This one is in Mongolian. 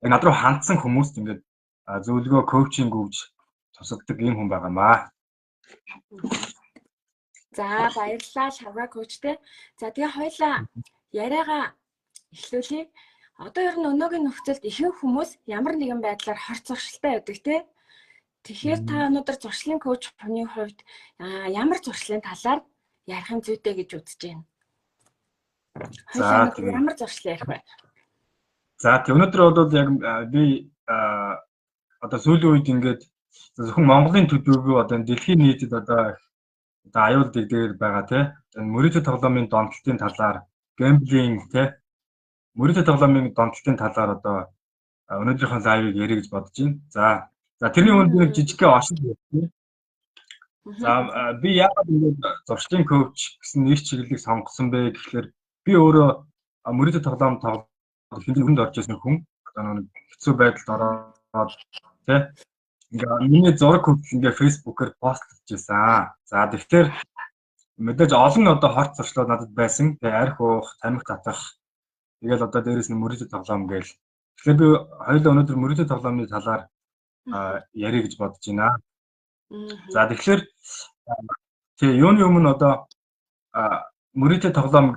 Яг над руу хандсан хүмүүст ингээд зөвлөгөө, коучинг өгж тусалдаг ийм хүн байгаа маа. За, баярлалаа, Шавга коучтэй. За, тэгээ хоёлаа яриагаа эхлүүлье. Одоо ер нь өнөөгийн нөхцөлд ихэнх хүмүүс ямар нэгэн байдлаар хорт зуршилтай байдаг, тий. Тэгэхээр та өнөөдөр зуршлын коуч хүний хувьд ямар зуршлын талаар ярих юм зүйтэй гэж үзэж байна? За, ямар зуршил ярих вэ? За, тэг өнөөдөр бол яг би одоо сүүлийн үед ингээд зөвхөн Монголын төдийгүй одоо дэлхийн нийтэд одоо аюул дэгдээр байгаа, тий. Мөрөөдө тоглоомын донтолтын талаар, gambling, тий. Мөрөөдө тоглоомын донтолтын талаар одоо өнөөдрийнхөө live ыг ярих гэж бодож байна. За, тэрний өмнө би жижигхэн оршин ярьсан. За, би яагаад ингэж зуршлын коуч гэсэн нэр чиглэлийг сонгосон бэ гэхлээр би өөрөө мөрөөдө тоглоом тоглох хэмжээнд орж ирсэн хүн. Одоо нэг хэцүү байдалд ороод, тий, ингээ миний зураг хүртэл ингээ Facebook-оор post лж байсан. За, тэгэхээр мэдээж олон одоо хорт зуршлууд надад байсан. Тэгээ арх уух, тамхи татах. Тэгэл одоо дээрэс нь мөрөөдө тоглоом гээл. Тэгэхээр би хоёулаа өнөөдөр мөрөөдө тоглоомны талаар ярих гэж бодож байна. За, тэгэхээр тий, юуны өмнө одоо мөрөөдө тоглоом